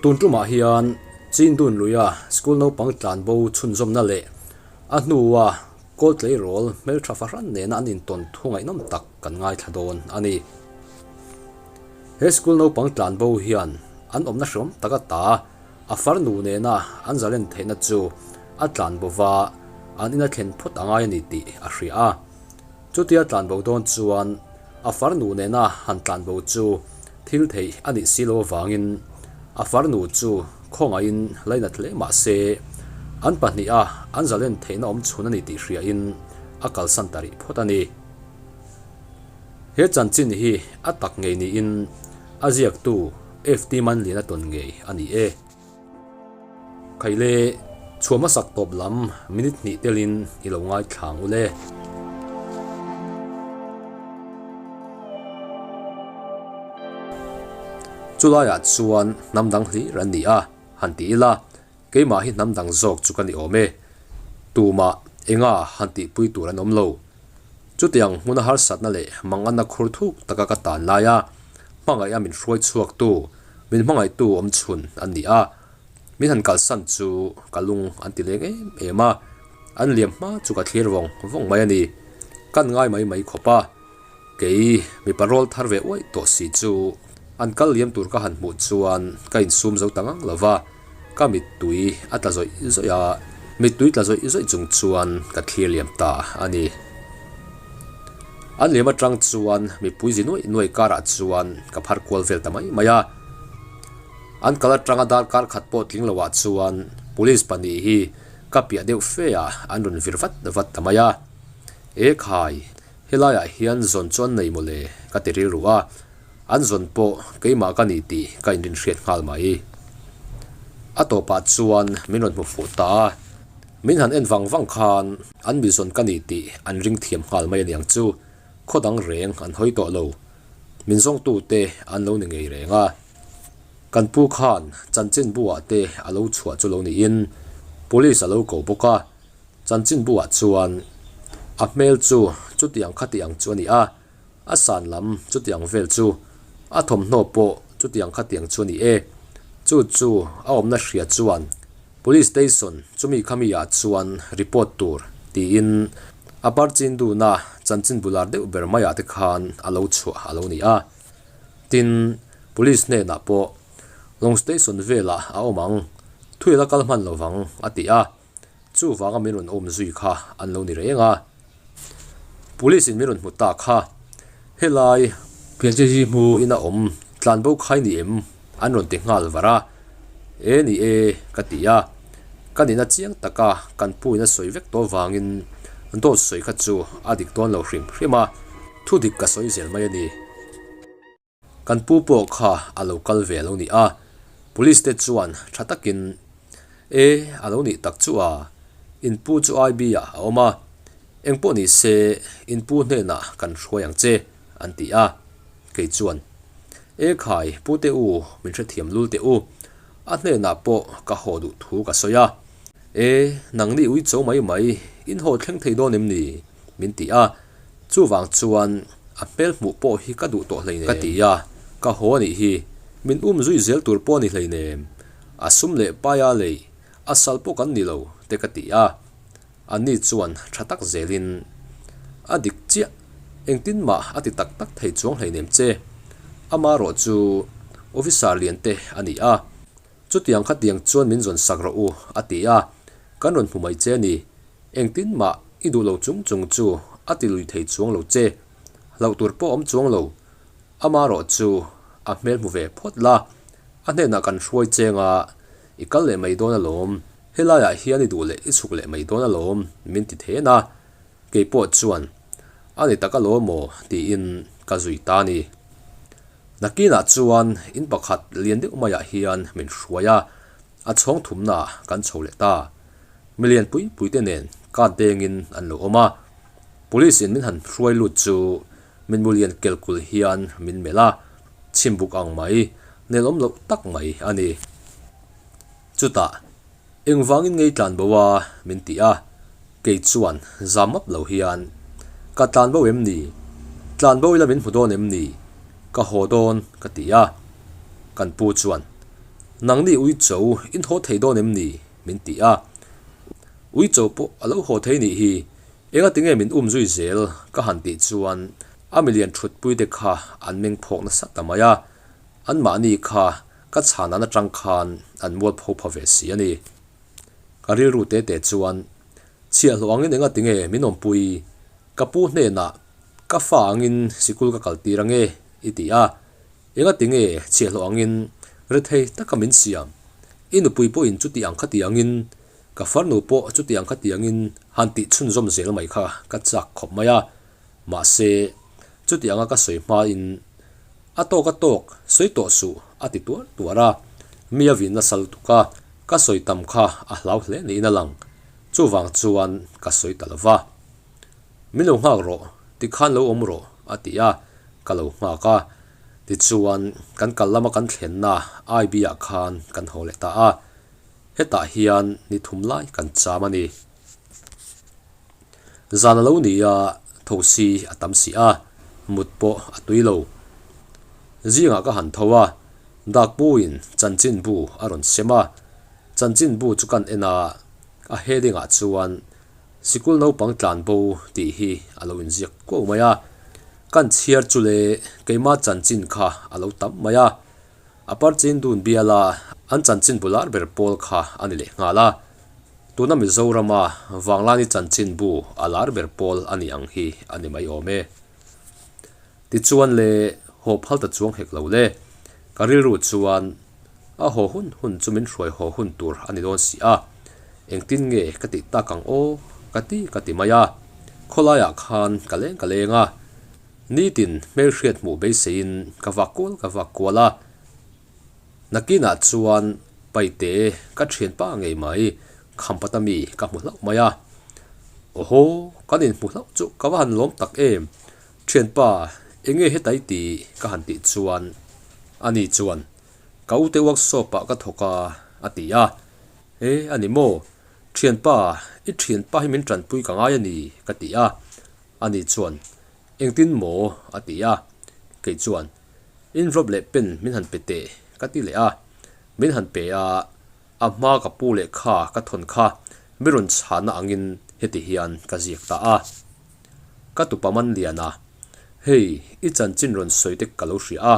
Tun tumah hian Chindun luia school naupang tlanbo chhunzawmna leh a hnua kawl tleirawl hmeltha fahran nena an intawn thu ngaihnawm tak kan ngaithla dawn a ni. He school naupang tlanbo hian an awmna hreawm tak ata a farnu nena an zalen theihna chu a tlanbo va an ina thlen phawt a ngai a ni tih a hria a. Chutia tlanbo dawn chuan a farnu nena han tlanbo chu thil theih a nih si lo avangin a farnu chu khawngaihin lainat hle mah se an pahniha an zalen theihna awm chhun a ni tih hriain a kalsan ta rih phawt a ni. He chanchin hi a tak ngei niin a ziaktu FT Manliana tawn ngei a ni e. Khaile, chhuah hmasak tawp lam minute hnih telin i lo ngaithla ang u le. Chulaiah chuan hnam dang hlir an ni a, han ti ila, keimah hi hnam dang zawk chu ka ni awm e. Tumah enga han tihpui tur an awm lo. Chutiang hmuna harsatna leh manganna khur thuk taka ka tan laia hmangaih a min hruai chhuaktu, min hmangaihtu awm chhun an ni a. Min han kalsan chu ka lung an ti leng em em a, an liam hma chu ka thlir vawng vawng mai a ni. Kan ngai mai mai khawp a, kei mipa rawl thar ve uaih tawh si chu an kal liam tur ka han hmuh chuan ka insum zo ta ngang lo va, ka mittui a tla zawih zawih a, mittui tla zawih zawih chung chuan ka thlir liam ta a ni. An liam atang chuan mipui zi nuaih nuaih karah chuan ka phar kual vel ta mai mai a. An kal atanga darkar khat pawh tling loah chuan police pahnih hi ka piah deuh fe a, an rawn vir vat vat ta mai a. E khai, helaiah hian zawn chu an nei mawle ka ti rilru a, an zawn pawh keimah ka ni tih ka inrinhriat nghal mai. A tawpah chuan min rawn hmu fuh ta a, min han en vang vang khan an mi zawn ka ni tih an ring thiam nghal mai aniang chu, khaw dang reng an hawi tawh lo. Min zawngtute an lo ni ngei reng a. Kan pu khan chanchin buah te a lo chhuah chu lo niin police a lo ko bawk a, chanchin buah chuan a hmel chu chutiang khatiang chu a ni a, a san lam chutiang vel chu a thawmhnaw pawh chutiang khatiang chu a ni e. Chu chu a awmna hria chuan police station chumi khami ah chuan report tur tiin a parchin duna chanchin bular deuh ber maiah te khan a lo chhuah a lo ni a. Tin, Police hnenah pawh Long Station velah a awm ang, thuil a kal hman lo vang a ti a, chuvanga min rawn awm zui kha an lo ni reng a. Police in min rawn hmu ta kha, helai Pianchezi hmu in a awm tlanbo khai ni em an rawn ti nghal var a, e ni e ka ti a, ka nihna chiang taka kan pu in a sawi vek tawh vangin dawt sawi kha chu a dik dawn lo hrim hrim a, thudik ka sawi zel mai a ni. Kan pu pawh kha a lo kal ve lo ni a, police te chuan tha takin, E, a lo nih tak chu a, in pu chu IB ah a awm a, engpawh ni se in pu hnenah kan hruai ang che, an ti a. Kei chuan, E khai, pu te u, min hrethiam lul teh u, a hnenah pawh ka haw duh thu ka sawi a. E, nangni uicho mai mai, in haw thleng thei dawn em ni? min ti a. Chuvang chuan a hmel hmuh pawh hi ka duh tawh hleinem ka ti a, ka haw a nih hi, min um zui zel tur pawh a ni hleinem, a sum leh paia lei a sal pawh kan ni lo te ka ti a, anni chuan tha tak zelin a dik chiah, engtin mah a ti tak tak thei chuang hleinem che, amarawh chu officer lian te a ni a, chutiang khatiang chuan min zawn sak rawh u a ti a, kan rawn hmu mai che a ni. Engtin mah i duh lo chung chung chu a ti lui thei chuang lo che. Hlauh tur pawh awm chuang lo. Amarawh chu a hmel hmu ve phawt la, a hnenah kan hruai cheng a, i kal leh mai dawn alawm, helaiah hian i duh leh i chhuk leh mai dawn alawm min ti then a, kei pawh chuan a ni tak alawm aw tiin ka zui ta a ni. Nakinah chuan in pakhat lian deuh maiah hian min hruai a, a chhawng thumnaah kan chho leh ta. Milian pui pui te nen card dengin an lo awm a, police in min han hruai lut chu min mulian kel kul hian min melh a, chhim buk ang mai, nelawm loh tak mai a ni. Chutah, engvangin ngei tlan bo a min ti a, kei chuan zam map lo hian, Ka tlan bo em ni? Tlan bo ila min hmu dawn em ni? Ka haw dawn ka ti a, kan pu chuan. Nangni uicho in haw thei dawn em ni? min ti a. Uicho pawh a lo haw thei nih hi, engatinge min um zui zel ka han tih chuan a milian thutpui te kha an meng phawk nasa ta mai a, anmahni kha ka chhan an atang khan an mualpho pha ve si a ni. Ka rilru te te chuan chhiahhlawh angin engatinge min awmpui ka pu hnenah ka fa angin sikul ka kaltir ange i ti a. Engatinge chhiahhlawh angin rethei taka min siam? I nupui pawhin chuti ang khati angin, ka farnu pawh chuti ang khati angin han tih chhunzawm zel mai kha ka chak khawp mai a. Mahse, chuti anga ka sawi hmain a tawk a tawk sawi tawh suh a ti tuar tuar a. Mi a vin nasa lutuk a, ka sawi tam kha a hlau hle niin a lang. Chuvang chuan ka sawi ta lo va. Min lo nghak rawh, tikhan lo awm rawh a ti a, ka lo nghak a. Tichuan, kan kal lama kan thlenna IB ah khan kan haw leh ta a, hetah hian ni thum lai kan cham a ni. Zan a lo ni a, thosi a tam si a, mut pawh a tui lo. Zingah ka han tho a, Dakpuiin chanchinbu a rawn sem a, chanchinbu chu kan en a, a heading ah chuan Sikul naupang tlan bo tih hi a lo inziak kuau mai a, kan chhiar chu le keima chanchin kha a lo tam mai a, a parchin dun biala an chanchin bular ber pawl kha a ni leh nghal a, tuna Mizorama Vanglani chanchin bu a lar ber pawl a ni ang hi a ni mai awm e. Tichuan le haw phal ta chuang hek lo le, ka rilru chuan a haw hun hun chu min hruai haw hun tur a ni dawn si a, engtin nge ka tih tak ang aw ka ti ka ti mai a, khawlaiah khan ka leng ka leng a, nitin hmelhriat hmuh beiseiin ka vak kual ka vak kual a, nakinah chuan paite ka thianpa ngei mai Khampata mi ka hmu hlauh mai a, awhaw kan inhmu hlauh chu ka va han lawm tak em. Thianpa, enge hetai ti ka han tih chuan ani chuan ka ute workshop ah ka thawk a a ti a. E, a ni maw? Thianpa, i thianpa hi min tanpui ka ngai a ni ka ti a. Ani chuan, Engtin maw? a ti a. Kei chuan, Envelope leh pen min han pe teh ka ti leh a. Min han pe a, a hma ka pu lehkha ka thawn kha mi rawn chhahna angin heti hian ka ziak ta a. Ka tupa man lian a, Hei, i chanchin rawn sawi te ka lo hria a,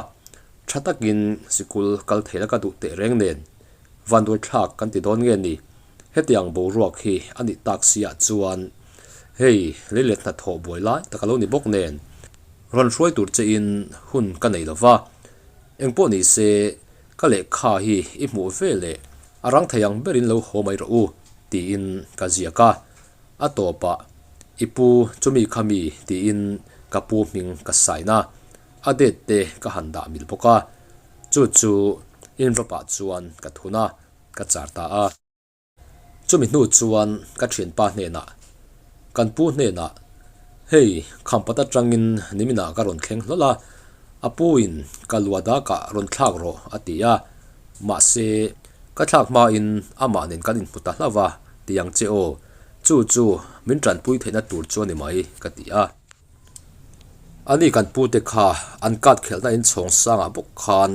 tha takin sikul kal theila ka duh teh reng nen, vanduai thlak kan ti dawn nge ni? Hetiang boruak hi a nih tak si ah chuan hei leilet hnathawh buai lai tak a lo ni bawk nen, rawn hruai tur che in hun ka nei lo va, engpawh ni se ka lehkha hi i hmuh ve leh a rang thei ang berin lo haw mai rawh u tiin ka ziak a. A tawpah, I pu chumi kha mi tiin ka pu hming ka sign a, a date te ka han dah mil bawk a. Chu chu envelope ah chuan ka thun a, ka char ta a. Chumi hnu chuan ka thianpa hnenah, kan pu hnenah, Hei, Khampat atangin niminah ka rawn thleng hlawl a, a pu in ka luadakah rawn thlak rawh a ti a, mahse, ka thlak hmain amah nen kan inhmu ta hlauh a, ti ang che aw, chu chu min tanpui theihna tur chu a ni mai, ka ti a. Ani kan pute kha an card khelhna inchhawng sangah bawk khan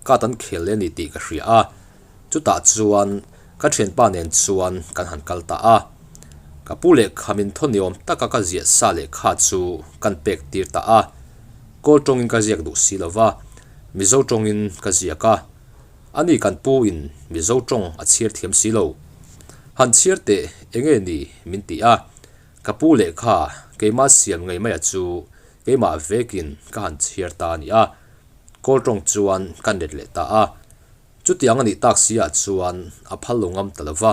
card an khel leh a ni tih ka hria a, chutah chuan ka thianpa nen chuan kan han kal ta a. Ka pu lehkha min thaw ni awm taka ka ziah sa lehkha chu kan pek tir ta a, Kawl tawngin ka ziak duh si lo va, Mizo tawngin ka ziak a. Ani kan pu in Mizo tawng a chhiar thiam si lo. Han chhiar teh enge ni min ti a, ka pu lehkha keimah siam ngei maia chu keimah vekin ka han chhiar ta a ni a, Kawl tawng chuan ka net leh ta a. Chutiang a nih tak si ah chuan a phal lo ngam ta lo va,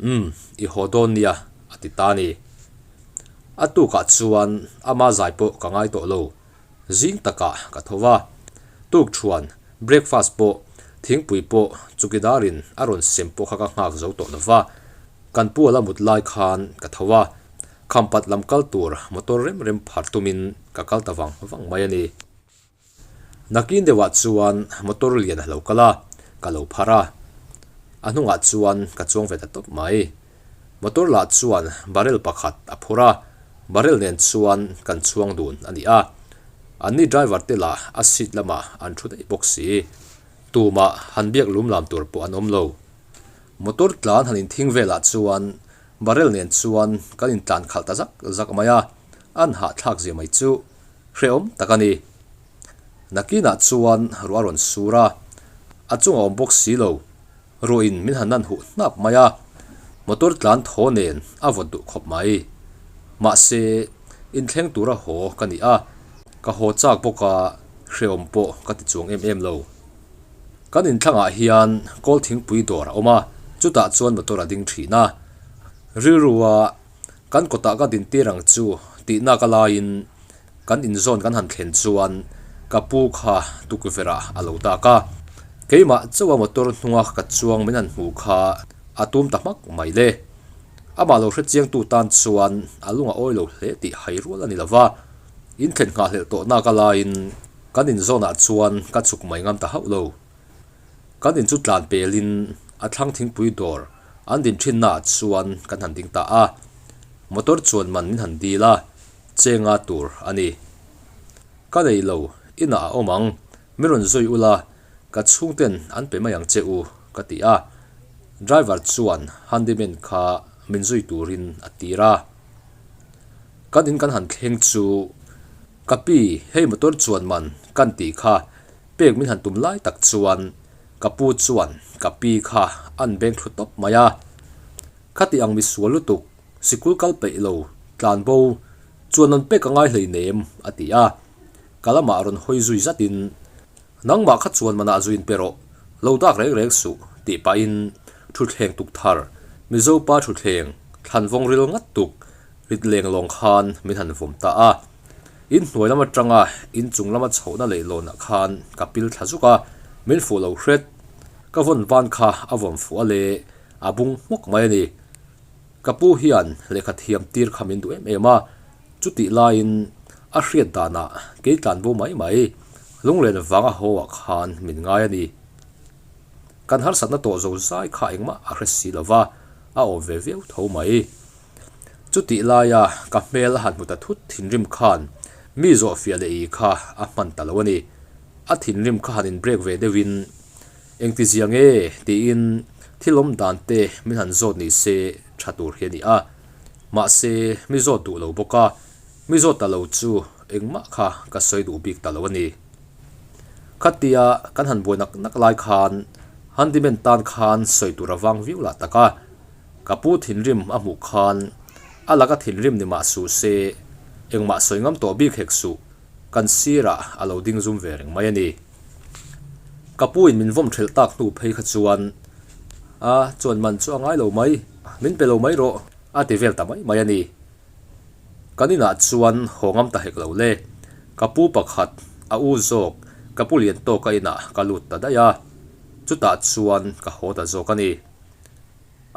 Umm, i haw dawn nia a ti ta a ni. A tukah chuan ama zai pawh ka ngai tawh lo. Zing takah ka tho va, tuk thuan breakfast pawh thingpui pawh chukidarin a rawn sem pawh kha ka nghak zo tawh lo va, kan pu ala mut lai khan ka tho a, khampat lam kal tur motor rem rem phar tumin ka kal ta vang vang mai a ni. Nakin deuhah chuan motor lian a lo kal a, ka lo phar a, a hnungah chuan ka chuang ve ta tawp mai. Motor lah chuan barrel pakhat a phur a, barrel nen chuan kan chhuang dun a ni a. Anni driver te lah a seat lamah an thu daih bawk si. Tumah han biak lum lam tur pawh an awm lo. Motor tlan han inthing velah chuan barrel nen chuan kan intlan khalh ta zak zak mai a, an hahthlak zia mai chu hrehawm tak a ni. Nakinah chuan ruah a rawn sur a, a chungah awm bawk si lo. Ruahin min han nan huh hnap mai a, motor tlan thaw nen a vawt duh khawp mai. Mahse, inthleng tura haw ka ni a, ka haw chak bawk a, hrehawm pawh ka ti chuang em em lo. Kan inthlangah hian kawl thingpui dawr a awm a, chutah chuan motor a ding thin a. Rilrua kan kawtah ka dintir ang chu tihna ka laiin Kan inzawn kan han thlen chuan ka pu kha tukverh ah a lo dak a, keimah chauha motor hnunga ka chuang min han hmuh kha a tum ta hmak mai le. Amah lo hrechiangtu tan chuan a lung a awi lo hle tih hai rual a ni lo va, inthlen nghahhlelh tawh nak a laiin kan inzawnah chuan ka chhuk mai ngam ta hauh lo. Kan in chu tlan pelin a thlang thingpui dawr an din thinnaah chuan kan han ding ta a, motor chuan man min han dil a, Chenga tur a ni. Ka nei lo, inah a awm ang, mi rawn zui ula, ka chhungten an pe mai ang che u, ka ti a. Driver chuan handyman kha min zui turin a tir a. Kan in kan han thleng chu, Ka pi, hei motor chuan man kan tih kha pek min han tum lai tak chuan ka pu chuan ka pi kha an beng thlu tawp mai a. Khati ang misual lutuk Sikul kal peih lo, tlan bo, chuan an pek a ngai hleinem, a ti a. Ka lamah rawn hawi zui zatin, Nangmah kha chuan manah zuin pe rawh, lo dak reng reng suh, tih pahin thutthleng tuk thar, Mizopa thutthleng, thlan vawng ril ngat tuk, rit leng lawng khan min han vawm ta a. In hnuai lam atanga in chung lama chhohna leihlawnah khan ka pil thla zuk a, min fuh lo hret. Ka vawn van kha a vawm fuh a le, a bung hmawk mai a ni. Ka pu hian lehkha thiam tir kha min duh em em a, chutih laiin a hriat danah kei tlan bo mai mai lunglen vanga haw ah khan min ngai a ni. Kan harsatna tawh zo zai kha engmah a hre si lova, a awm ve viau tho mai. Chutih laia ka hmel a han hmu ta thut thinrim khan mi zawh fiah leh i kha a hman ta lo a ni. A thinrim kha han in break ve deuhin Engtizia nge? tiin thil awm dan te min han zawt ni se tha tur hi a ni a. Mahse, mi zawt duh lo bawk a, mi zawt ta lo chu engmah kha ka sawi duh bik ta lo a ni. Khatia kan han buai nak nak lai khan handyman tan khan sawi tur a vang viau lah tak a. Ka pu thinrim a hmuh khan a laka thinrim ni mah suh se engmah sawi ngam tawh bik hek suh, kan sirah a lo ding zum ve reng mai a ni. Ka pu in min vawm thelh tak hnu phei kha chuan a chuan man chu a ngai lo mai, min pe lo mai rawh a ti vel ta mai mai a ni. Kan inah chuan haw ngam ta hek lo le, ka pu pakhat a u zawk ka pu lian tawka inah ka lut ta daih a, chutah chuan ka haw ta zawk a ni.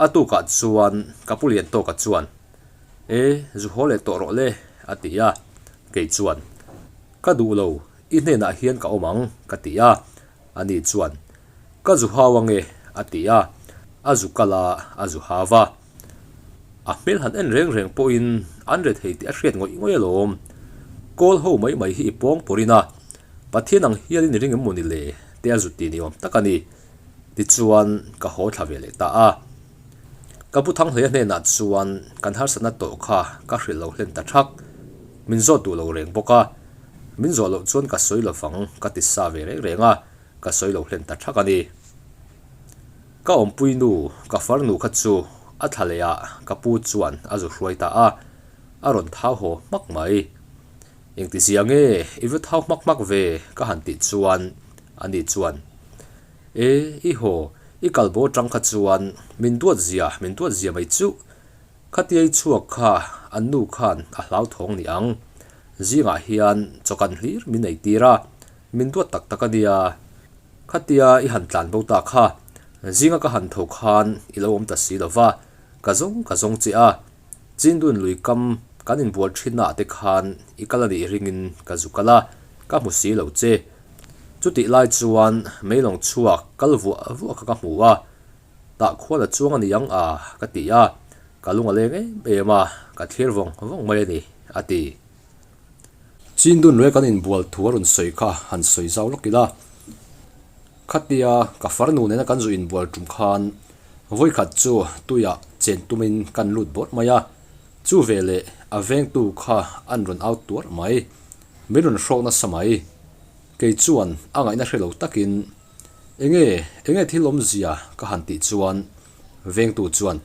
A tukah chuan ka pu lian tawka chuan E, zu haw leh tawh rawh le a ti a, kei chuan ka duh lo I hnenah hian ka awm ang, ka ti a. Ani chuan, Ka zu hau ange, a ti a. A zu kal a, a zu hau va. A hmel han en reng reng pawhin an re thei tih a hriat ngawih ngawih alawm. Kawl ho mai mai hi i pawng pawrin a, Pathian ang hialin i ring em mawni le? te a zut ti ni awm tak a ni. Tichuan, ka haw thla ve leh ta a. Ka pu Thanghleia hnenah chuan kan harsatna tawh kha ka hrilh lo hlen ta thak. Min zawt duh lo reng bawk a. Min zawh loh chuan ka sawi lo vang ka ti sa ve reng reng a, ka sawi lo hlen ta thak a ni. Ka awmpui nu, ka farnu kha chu a thla leh ah ka pu chuan a zu hruai ta a, a rawn thau haw hmak mai. Engtizia nge i va thau hmak hmak ve ka han tih chuan ani chuan, E, i haw, i kal bo atang kha chuan min duat zia, min duat zia mai chuh. Khatiai chhuak kha an nu khan a hlauthawng ni ang. Zingah hian chawkan hlir min ei tir a, min duat tak tak a nia. Khatia i han tlan bo ta kha, zinga ka han tho khan i lo awm ta si lo va, ka zawng ka zawng che a. Chindun lui kam kan inbual thinna ah te khan i kal a nih ringin ka zu kal a, ka hmu si lo che. Chutih lai chuan meilawng chhuak kal vuah vuah kha ka hmu a, Tah khuan a chuang a ni ang a, ka ti a, ka lung a leng em em a, ka thlir vawng vawng mai a ni, a ti. Chindun leh kan inbual thu a rawn sawi kha han sawi zau lawk ila. Khatia ka farnu nena kan zu inbual tum khan vawikhat chu tuiah chen tumin kan lut bawrh mai a, chu veleh a vengtu kha an rawn au tuar mai, min rawn hrawk nasa mai. Kei chuan a ngaihna hre lo takin enge enge thil awmzia ka han tih chuan vengtu chuan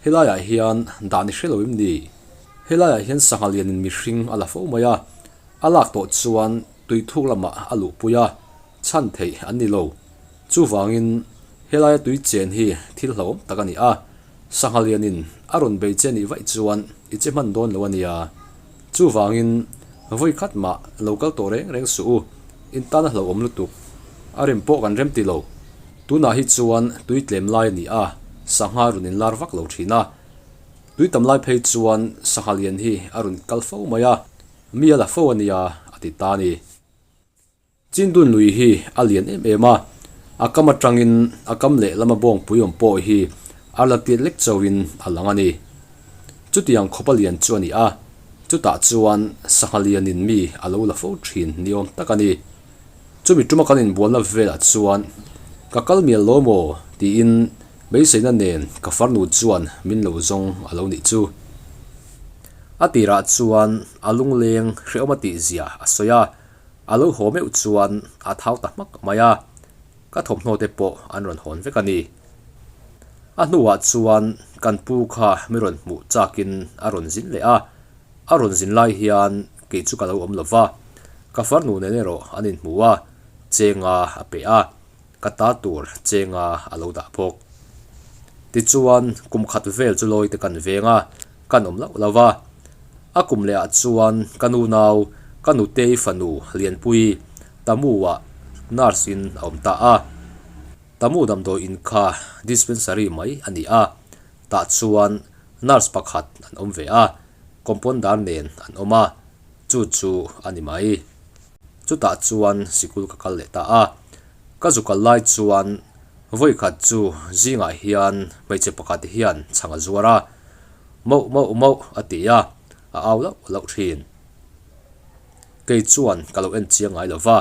helaiah hian dan i hre lo em ni? Helaiah hian sangha lianin mihring a la fo mai a, a lak tawh chuan tui thuk lamah a luhpui a, chhan theih an ni lo. Chuvangin helaia tui chen hi thil hlauhawm tak a ni a, sangha lianin a rawn bei che nih vaih chuan i che hman dawn lo a nia. Chuvangin vawi khat mah lo kal tawh reng reng suh u, in tan a hlauhawm lutuk. A rem pawh kan rem ti lo. Tunah hi chuan tui tlem lai a ni a, sangha rawn inlar vak lo thin a. Tui tam lai phei chuan sangha lian hi a rawn kal fo mai a, mi a la fo a nia a ti ta a ni. Chindun lui hi a lian em em a, a kam atangin a kam leh lama bawngpui awm pawh hi a la tiat lek chauhin a lang a ni. Chutiang khawpa lian chu a ni a, chutah chuan sangha lianin mi a lo la fo thin ni awm tak a ni. Chumi tuma kan inbualna velah chuan ka kal mial lo maw tiin beiseina nen ka farnu chuan min lo zawng a lo nih chu. A tirah chuan a lungleng hrehawm a tihzia a sawi a, A lo haw meuh chuan a thau ta hmak mai a, ka thawmhnaw te pawh an rawn hawn vek a ni. A hnuah chuan kan pu kha mi rawn hmuh chakin a rawn zin leh a, a rawn zin lai hian kei chu ka lo awm lo va, ka farnu nen erawh an inhmu a, chenga a pe a, ka ta tur chenga a lo dah bawk. Tichuan kum khat vel chu lawi te kan veng a, kan awm loh lo va. A kum leh ah chuan ka nu nau, ka nutei fanu Lianpui Tamu ah nurse in a awm ta a. Tamu damdawi in kha dispensary mai a ni a, tah chuan nurse pakhat an awm ve a, compounder nen an awm a, chu chu a ni mai. Chutah chuan sikul ka kal leh ta a, ka zu kal lai chuan vawikhat chu zingah hian hmeichhe pakhat hian chhang a zuar a, Mauh mauh mauh a ti a, a au lauh lauh thin. Kei chuan ka lo en chiang ngai lo va,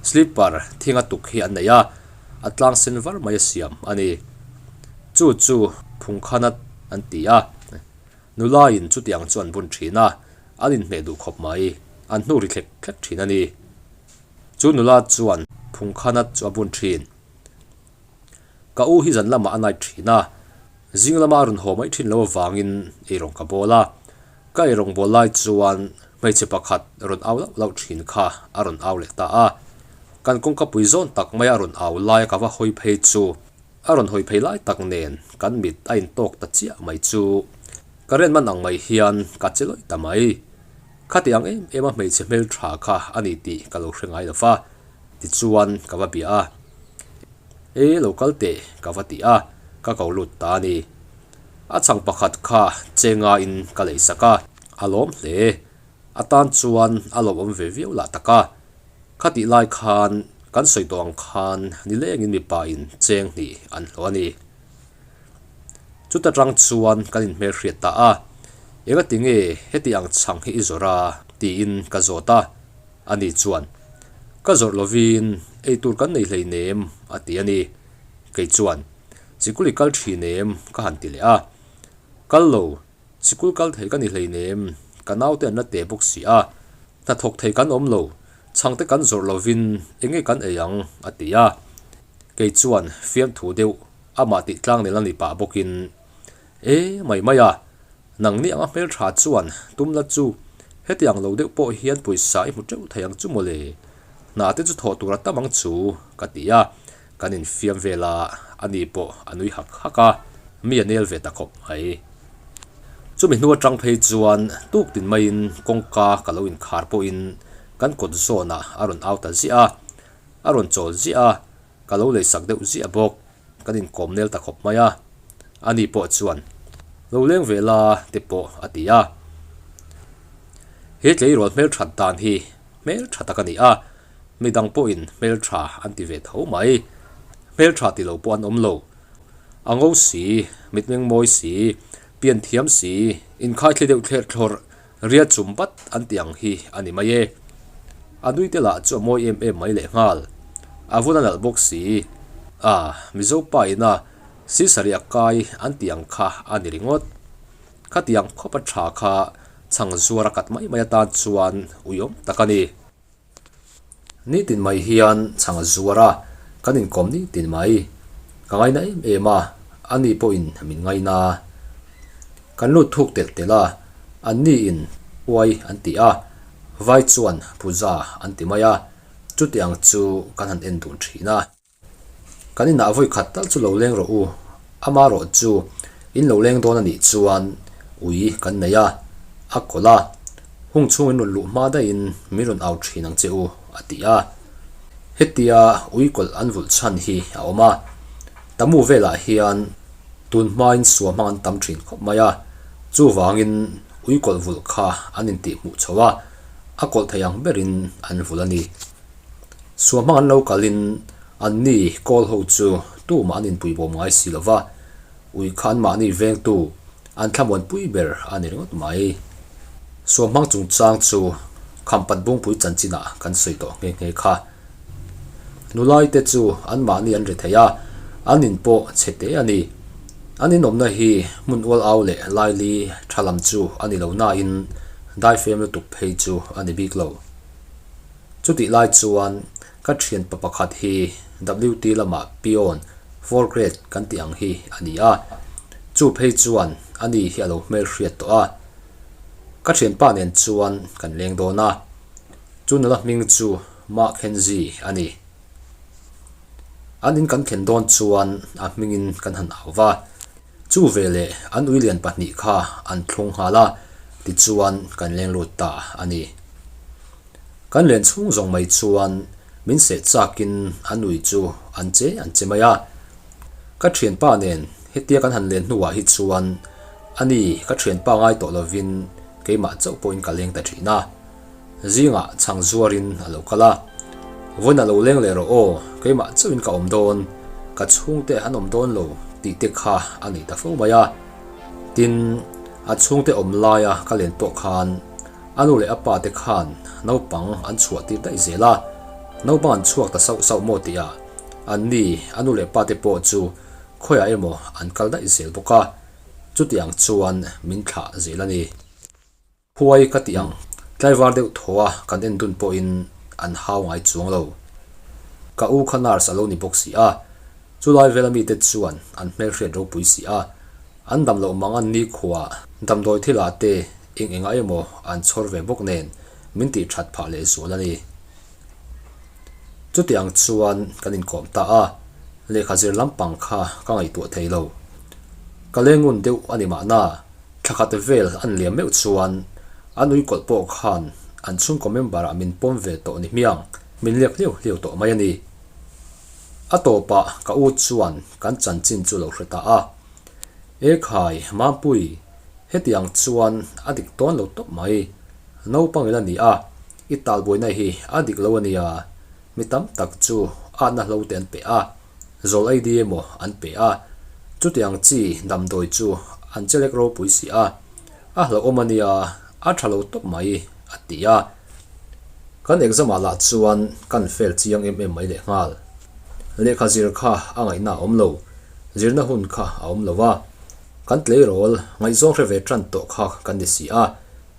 slipper thinga tuk hi an nei a, a tlang sen var mai a siam a ni. Chu chu phungkhanat an ti a. Nulaiin chutiang chu an bun thin a, an inhmeh duh khawp mai, an hnu ri thlek thlek thin a ni. Chu nula chuan phungkhanat chu a bun thin. Ka u hi zan lamah a night thin a, zing lama a rawn haw mai thin lo avangin eirawng ka bawl a. Ka eirawng bawl lai chuan hmeichhe pakhat rawn au lauh lauh thin kha a rawn au leh ta a. Kan kawngka pui zawn tak maia rawn au laia ka va hawi phei chu A rawn hawi phei lai tak nen kan mit a intawk ta chiah mai chu ka ren man ang mai hian ka che lawih ta mai. Khati ang em em a hmeichhe hmeltha kha a ni tih ka lo hre ngai lo va, tichuan ka va bia a. E lo kal teh ka va ti a, ka ko lut ta a ni. A chhang pakhat kha che ngaiin ka lei sak a, a lawm hle. A tan chuan a lawmawm ve viau lah tak a. Khatih lai khan kan sawi tawh ang khan nilengin mipa in cheng hnih an hlawh a ni. Chuta tang chuan kan inhmelhriat ta a, Engati nge heti ang chhang hi i zawrh a? tiin ka zawt a. Ani chuan, Ka zawrh lovin eitur kan nei hleinem a ti a ni. Kei chuan, Sikul i kal thin em? ka han ti leh a. Kal lo, Sikul kal thei ka ni hleinem, ka naute an la teh bawk si a, hnathawk thei kan awm lo, chhangte kan zawrh lovin eng nge kan ei ang a ti a. Kei chuan fiamthu deuh amah tih tlang nel a ni pah bawkin, E mai mai a, nangni anga hmeltha chuan tum la chu hetiang lo deuh pawh hian pawisa i hmu teuh thei ang chu mawle, hna te chu thawh tur a tam ang chu ka ti a. Kan infiam vel a, ani pawh a nui hak hak a, mi a nel ve ta khawp mai. Chumi hnu atang phei chuan tuk tin maiin kawngka ka lo inkhar pawhin kan kawt zawnah a rawn au ta ziah a, a rawn chawl ziah a, ka lo leisak deuh ziah bawk. Kan inkawm nel ta khawp mai a, ani pawh chuan lo leng ve la te pawh a ti a. He tleirawl hmelthat dan hi hmeltha tak a ni a, Midang pawhin hmeltha an ti ve tho mai. Hmeltha ti lo pawh an awm lo. A ngo si, mitmeng mawi si, pian thiam si, inkhaithli deuh thler thlawrh, ria chum bat an ti ang hi a ni mai e. A nui te lah chu a mawi em em mai lehnghal. A vun a nalh bawk si. A, Mizo pa ina sisariah kai an tih ang kha a ni ringawt. Khatiang khawp a tha kha chhang zuar a kat mai mai atan chuan uiawm tak a ni. Nitin mai hian chhang a zuar a, kan inkawm nitin mai. Ka ngaina em em a, ani pawhin min ngaina. Kan lut thuk telh telh a, anni in uai an ti a, vai chuan puja an ti mai a, chutiang chu kan han en dun thin a. Kan inah vawi khat tal chu lo leng rawh u, ama rawh chu in lo leng dawn a nih chuan ui kan nei a, a kawlh a, hung chhung in rawn luh hma daihin min rawn au thin ang che u, a ti a. Hetia ui kawlh an vulh chhan hi a awm a, tamu velah hian tun hmain sua hmang an tam thin khawp mai a, chuvangin ui kawlh vulh kha an intihhmuh chho a, a kawlh thei ang berin an vulh a ni. Suamhmang an lo kalin anni kawl ho chu tumah an inpuibawm ngai si lo va, ui kha anmahni vengtu an thlamuanpui ber a ni ringawt mai. Suamhmang chungchang chu Khampat Bungpui chanchinah kan sawi tawh nghe nghe kha. Nulaite chu anmahni an ri thei a, an in pawh chhe te a ni. An inawmna hi hmun ual au leh laili tha lam chu a ni lo nain daifem lutuk phei chu a ni bik lo. Chutih lai chuan ka thianpa pakhat hi WT lamah peon, four grade kan tih ang hi a ni a, chu phei chuan ani hi a lo hmelhriat tawh a. Ka thianpa nen chuan kan leng dawn a, chu nula hming chu Mah Khenzi a ni. An in kan thlen dawn chuan a hmingin kan han au va, chu veleh an ui lian pahnih kha an thlung nghal a, tichuan kan leng lut ta a ni. Kan len chhung zawng mai chuan min seh chakin an ui chu an che an che mai a. Ka thianpa nen hetia kan han len hnuah hi chuan ani ka thianpa ngai tawh lovin keimah chauh pawhin ka leng ta thin a. Zingah chhang zuarin a lo kal a, Vawiin a lo leng leh rawh aw, keimah chauhin ka awm dawn, ka chhungte an awm dawn lo tih te kha a nei ta fo mai a. Tin, a chhungte awm laia ka len pawh khan A nu leh a pa te khan naupang an chhuah tir daih zel a, naupang an chhuak ta sauh sauh maw tih ah an ni a nu leh pa te pawh chu khawiah emaw an kal daih zel bawk a, chutiang chuan min thlah zel a ni. Khuai ka tih ang, tlaivar deuh thaw a kan en dun pawhin an hau ngai chuang lo. Ka u kha nurse a lo ni bawk si a, chulai vela mite chuan an hmelhriat ropui si a, An dam loh mang an ni khuah damdawi thilah te eng engah emaw an chhawr ve bawk nen min tih that phah leh zual a ni. Chutiang chuan kan inkawm ta a, lehkha zir lampang kha ka ngaihtuah thei lo. Ka lengun deuh a ni mahna, thla khat vel an liam meuh chuan an uikawlh pawh khan an chhungkaw member ah min pawm ve tawh ni hmiang, min liak hliau hliau tawh mai a ni. A tawpah ka u chuan kan chanchin chu lo hre ta a. Ekhai, Mampui, hetiang chuan a dik tawn lo tawp mai. Naupang ila ni a, i talbuaina hi a dik lo a nia. Mi tam tak chu atna hlo te an pe a, zawl ei di emaw an pe a. Chutiang chi damdawi chu an chelek ropui si a, a hlauhawm a nia, a tha lo tawp mai, a ti a. Kan exam ah lah chuan kan fail chiang em em mai lehnghal. Lehkha zir kha a ngaihna a awm lo, zirna hun kha a awm lo a. Kan tleirawl ngaihzawng hre ve tan tawh kha kan ni si a,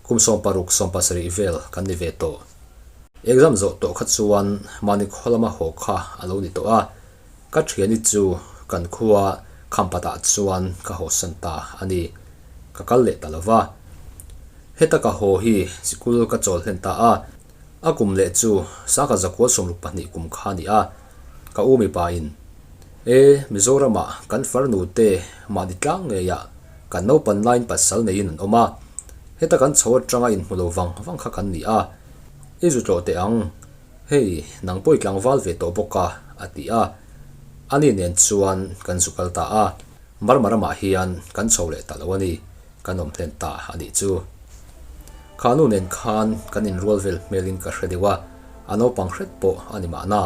kum 16 17 vel kan ni ve tawh. Exam zawh tawh kha chuan mahni khaw lama haw kha a lo ni tawh a, ka thiani chu kan khua Khampatah chuan ka hawsan ta a ni. Ka kal leh ta lo va. Heta ka haw hi sikul ka chawl hlen ta a. A kum leh chu Sangha Zakua 62 kum kha a ni a, ka u mipa in, E, Mizoramah kan farnu te mahni tlang ngeiah kan naupan laiin pasal neiin an awm a, heta kan chho atanga inhmu lo vang vang kha kan ni a, i zu tlawh teh ang, hei nang pawh i tlangval ve tawh bawk a, a ti a. Ani nen chuan kan zu kal ta a, Burma ramah hian kan chho leh ta lo a ni. Kan awm hlen ta a nih chu. Kha nu nen khan kan inrual vel hmelin ka hre deuh a, a naupang hret pawh a ni mahna.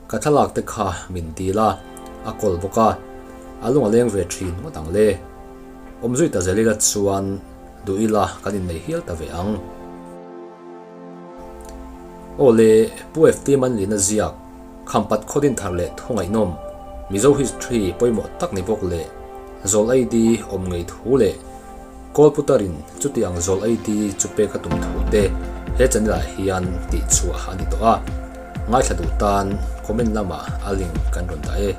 Ka thlalak te kha min dil a, a kawl bawk a, a lung a leng ve thin ngawt ang le. Awmzui ta zel ila chuan duh ila kan innei hial ta ve ang. Aw le, Pu FT Manlina ziak. Khampat khaw din thar leh thu ngaihnawm, Mizo history pawimawh tak ni bawk leh zawl ID awm ngei thu leh Kawlputarin chuti ang zawl ID chu pek a tum thu te he channel ah hian tih chhuah a ni tawh a, ngaithla duh tan comment lamah a link kan rawn dah e.